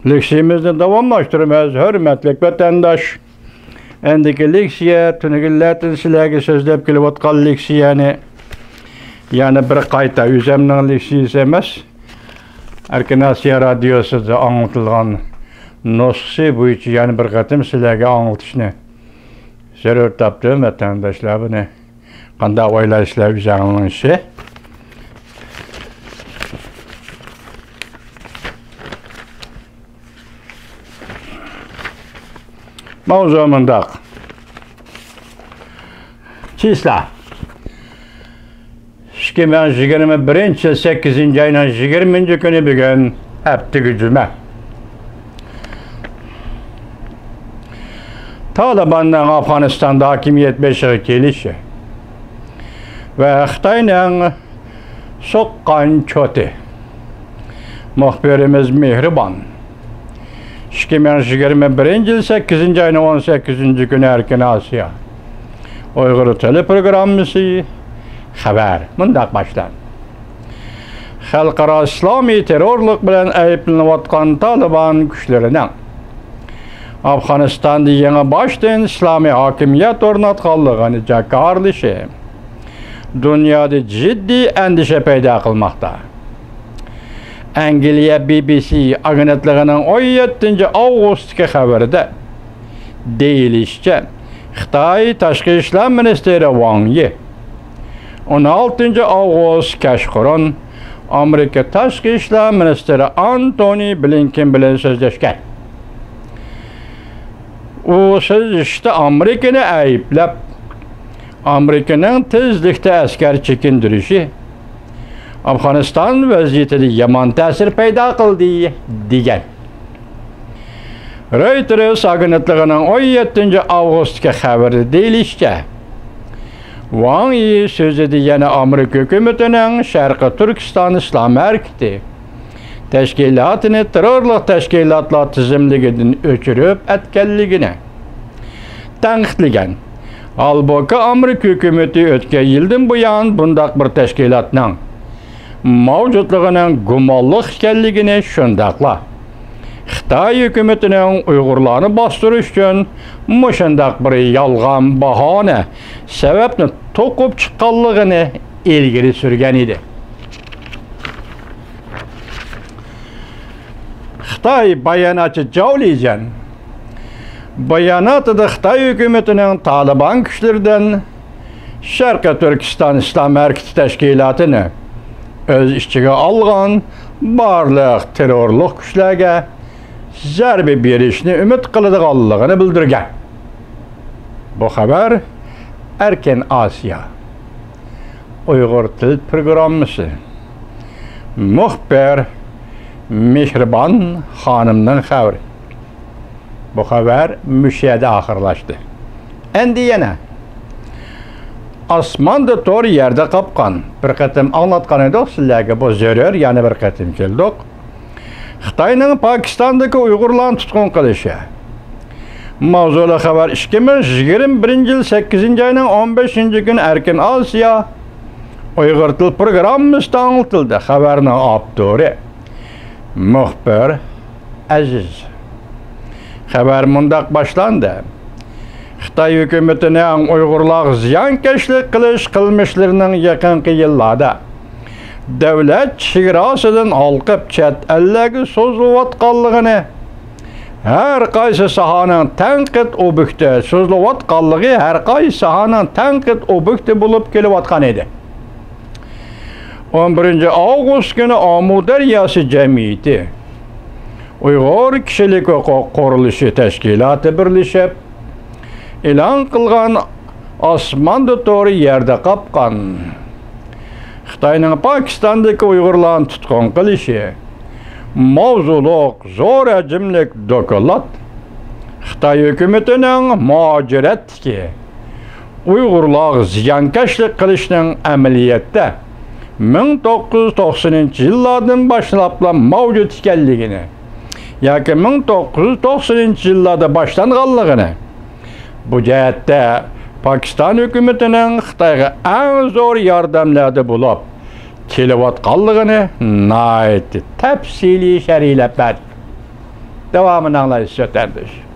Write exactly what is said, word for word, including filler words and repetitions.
لېكسىيەمىزنى داۋاملاشتۇرىمىز، ھۆرمەتلىك ۋەتەنداش. ئەندىكى لېكسىيە، تۈنۈگۈنلەردىن سىلەرگە سۆزلەپ كېلىۋاتقان لېكسىيەنى يەنە بىر قايتا، ئۆزۈمنىڭ لېكسىيەسى ئەمەس، ئەركىن ئاسىيا رادىيوسىدا ئاڭلىتىلغان نۇسخىسى بويىچە يەنە بىر قېتىم سىلەرگە ئاڭلىتىشنى زۆرۈر تاپتىم، ۋەتەنداشلار. بۇنى قانداق ئويلايسىلەر ئۆزۈڭلارنىڭ ئىشى؟ ماۋزۇ مۇنداق. چىسلا. ئىككى مىڭ يىگىرمە بىرىنچى يىل سەككىزىنچى ئاينىڭ يىگىرمىنچى كۈنى بۈگۈن، ھەپتىگە جۈمە. تالىباننىڭ ئافغانىستاندا ھاكىمىيەت بېشىغا كېلىشى ۋە خىتاينىڭ سوققان چوتى. مۇخبىرىمىز مېھرىبان. ئىككى مىڭ يىگىرمە بىرىنچى يىل سەككىزىنچى ئاينىڭ ئون سەككىزىنچى كۈنى ئەركىن ئاسىيا ئۇيغۇر تېلېپروگراممىسى خەۋەر مۇنداق باشلاندى. خەلقئارا ئىسلامىي تېررورلۇق بىلەن ئەيىبلىنىۋاتقان تالىبان كۈچلىرىنىڭ ئافغانىستاندا يېڭى باشتىن ئىسلامىي ھاكىمىيەت ئورناتقانلىقىنى جاكارلىشى دۇنيادا جىددىي ئەندىشە پەيدا قىلماقتا. ئەنگلىيە بى بى سى ئاگېنتلىقىنىڭ ئون يەتتىنچى ئاۋغۇستتىكى خەۋىرىدە دېيىلىشىچە، خىتاي تاشقى ئىشلار مىنىستىرى ۋاڭ يى ئون ئالتىنچى ئاۋغۇست كەچقۇرۇن ئامېرىكا تاشقى ئىشلار مىنىستىرى ئانتونى بلىنكېن بىلەن سۆزلەشكەن. ئۇ سۆزلىشىشتە ئامېرىكىنى ئەيىبلەپ، ئامېرىكىنىڭ تېزلىكتە ئەسكەر چېكىندۈرۈشى ئافغانىستان ۋەزىيىتىدە يامان تەسىر پەيدا قىلدى، دېگەن. رويتېرس ئاگېنتلىقىنىڭ ئون يەتتىنچى ئاۋغۇستتىكى خەۋىرىدە دېيىلىشىچە، ۋاڭ يى سۆزىدە يەنە ئامېرىكا ھۆكۈمىتىنىڭ شەرقىي تۈركىستان ئىسلام ھەرىكىتى تەشكىلاتىنى تېررورلۇق تەشكىلاتلار تىزىملىكىدىن ئۆچۈرۈپ ئەتكەنلىكىنى تەنقىدلىگەن. ھالبۇكى، ئامېرىكا ھۆكۈمىتى ئۆتكەن يىلدىن بۇيان بۇنداق بىر تەشكىلاتنىڭ مەۋجۇتلۇقىنىڭ گۇمانلىق ئىكەنلىكىنى، شۇنداقلا خىتاي ھۆكۈمىتىنىڭ ئۇيغۇرلارنى باستۇرۇش ئۈچۈن مۇشۇنداق بىر يالغان باھانە، سەۋەبنى توقۇپ چىققانلىقىنى ئىلگىرى سۈرگەن ئىدى. خىتاي باياناتچى جاۋ لىجيەن باياناتىدا خىتاي ھۆكۈمىتىنىڭ تالىبان كۈچلىرىدىن شەرقىي تۈركىستان ئىسلام ھەرىكىتى تەشكىلاتىنى ئۆز ئىچىگە ئالغان بارلىق تېررورلۇق كۈچلەرگە زەربە بېرىشنى ئۈمىد قىلىدىغانلىقىنى بىلدۈرگەن. بۇ خەۋەر ئەركىن ئاسىيا ئۇيغۇر تىل پروگراممىسى، مۇخبىر مېھرىبان خانىمنىڭ خەۋىرى. بۇ خەۋەر مۇشۇ يەردە ئاخىرلاشتى. ئەمدى يەنە ئاسماندا تور، يەردە قاپقان. بىر قېتىم ئاڭلاتقان ئىدۇق سىلەرگە، بۇ زۆرۈر، يەنە بىر قېتىم كەلدۇق. خىتاينىڭ پاكىستاندىكى ئۇيغۇرلارنى تۇتقۇن قىلىشى ماۋزۇلۇق خەۋەر ئىككى مىڭ يىگىرمە بىرىنچى يىل سەككىزىنچى ئاينىڭ ئون بەشىنچى كۈنى ئەركىن ئاسىيا ئۇيغۇر تىل پروگراممىسىدا ئاڭلىتىلدى. خەۋەرنىڭ ئاپتورى مۇخبىر ئەزىز. خەۋەر مۇنداق باشلاندى. خىتاي ھۆكۈمىتىنىڭ ئۇيغۇرلارغا زىيانكەشلىك قىلىش قىلمىشلىرىنىڭ يېقىنقى يىللاردا دۆلەت چېگراسىدىن ھالقىپ چەت ئەللەرگە سوزۇلۇۋاتقانلىقىنى، ھەر قايسى ساھەنىڭ تەنقىد ئوبيېكتى، سوزۇلۇۋاتقانلىقى ھەر قايسى ساھەنىڭ تەنقىد ئوبيېكتى بولۇپ كېلىۋاتقان ئىدى. ئون بىرىنچى ئاۋغۇست كۈنى ئامۇ دەرياسى جەمئىيىتى، ئۇيغۇر كىشىلىك ھوقۇق قۇرۇلۇشى تەشكىلاتى بىرلىشىپ ئېلان قىلغان ئاسماندا تور، يەردە قاپقان، خىتاينىڭ پاكىستاندىكى ئۇيغۇرلارنى تۇتقۇن قىلىشى ماۋزۇلۇق زور ھەجىملىك دوكلات خىتاي ھۆكۈمىتىنىڭ مۇھاجىرەتتىكى ئۇيغۇرلارغا زىيانكەشلىك قىلىشنىڭ ئەمەلىيەتتە مىڭ توققۇز يۈز توقسىنىنچى يىللاردىن باشلاپلا مەۋجۇت ئىكەنلىكىنى ياكى مىڭ توققۇز يۈز توقسىنىنچى يىللاردا باشلانغانلىقىنى، بۇ جەھەتتە پاكىستان ھۆكۈمىتىنىڭ خىتايغا ئەڭ زور ياردەملەردە بولۇپ كېلىۋاتقانلىقىنى ناھايىتى تەپسىلىي شەرھلەپ بەردى. داۋامىنى ئاڭلايسىز، ۋەتەنداش.